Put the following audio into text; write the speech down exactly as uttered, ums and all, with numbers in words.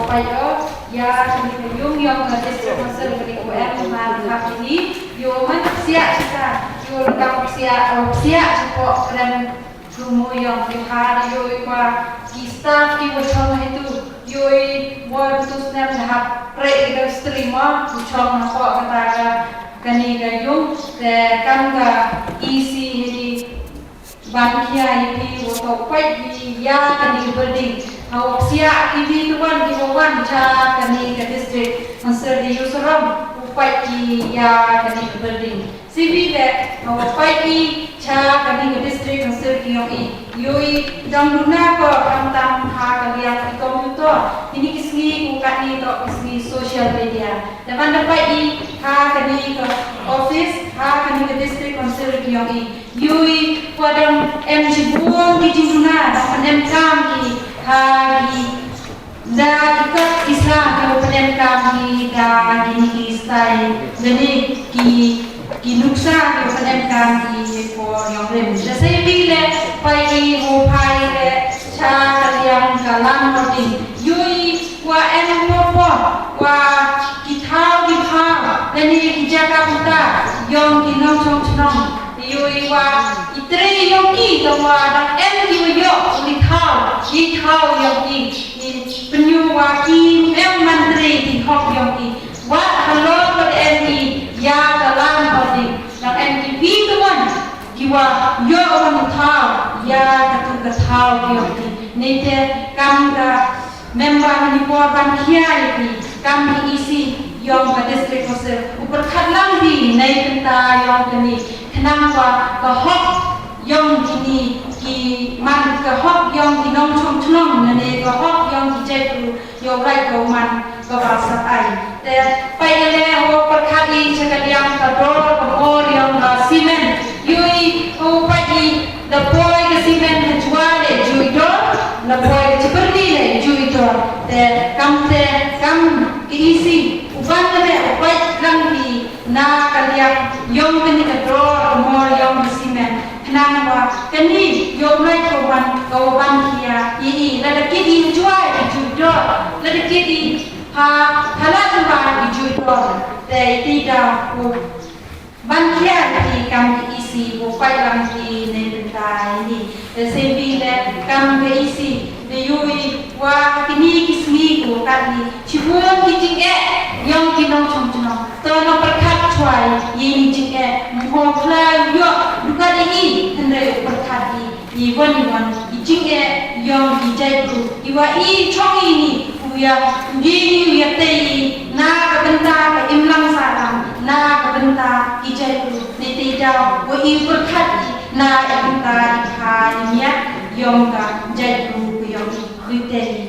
Peit ïa kane ka yung yong ka District Council kane ka em man ka pili. Ïoh man psiah kita, ïoh lada psiah, psiah shapoh krem Kumno ïong ki ha ïoh i kwa ki staff ki wa chong ha itu ïoh i wa tu snem na hap pre i da streamer u chong na ko kata ka kani ka yung te kam ka E C hi di ban kia i pi wa to kwai ki ya kani ka building ha wa psiah ki di tu wan ki wa wan cha kani ka district Mansur di Yusaram u kwai ki ya kani ka building. Siwi le, hawa pait i cha kani ka district Mansur ki yong i. Yoi dang duna ko khamtam ha ka liang i computer. Kini ki sngi ku kani to ki sngi social media. Te ban da pait i ha kani ka office ha kani ka district Mansur ki yong i. Yoi kwa dang em jibun ki jingduna dang pan em kam ki ha ki Da ki kot ki sla ki wa pyndonkam ki da kini ki style lane ki ki nuksa ki wa pyndonkam ki por yong rim. Da sei bi le pai i ho pai le cha ka liang ka lam ko ding. Yui wa em po po wa ki thaw ki pha lane ki jaka puta yong ki nongchong chnong. Yui wa i trei yong ki da wa da em ki wa yok ki thaw ki thaw yong ki. Pynïoh wa ki em man trei ki hok yong ki. Wat halor wat em ki ïa ka lam ba ding. Dang em ki pi tuan ki wa ïoh wan thaw ïa ka tu ka thaw yong ki. Nei te kam ka member ni por ban khia ïa ki kam ki E C yong ka district Mansur. U pyrkhat lang ki nei kynta yong kani khnang wa ka hok yong kini ki man ka hok yong ki nongchong chnong ne ka hok yong ki jait ru yong rai ko man ka ba sat ai. Te pai le ho pyrkhat i cha ka liang ka dor ka bor yong ka cement. Yui ho pai i da poi ka cement ha jua le jui dor, da poi ka chipyrdi le jui dor. Te kam te kam ki E C u ban le u pai lang ki na ka liang yong kani ka dor ka bor yong ka cement. Nang wa kani ïoh mlai ko wan ko wan kia i i la da kit i jua i ju do la da kit i ha ha la tu wa i ju do te ti da ko ban kia i kam ki E C ko pai lam ki ne pynta i ni te se bi le kam ki E C de yui wa kini ki sngi ko kat ni chibun ki jing e yong ki nongchong chnong to na pyrkhat chwai i ni jing e mo khla ïoh duka i i hynrei pyrkhat i. I wan i wan i jingeh yong i jait bru i wa i chong i ni u ya u di ni u ya tei i na ka bynta ka imlang sahlang na ka bynta i jait bru ni tei daw wa i pyrkhat i na i bynta i kha i niat yong ka jait bru ku yong i u tei i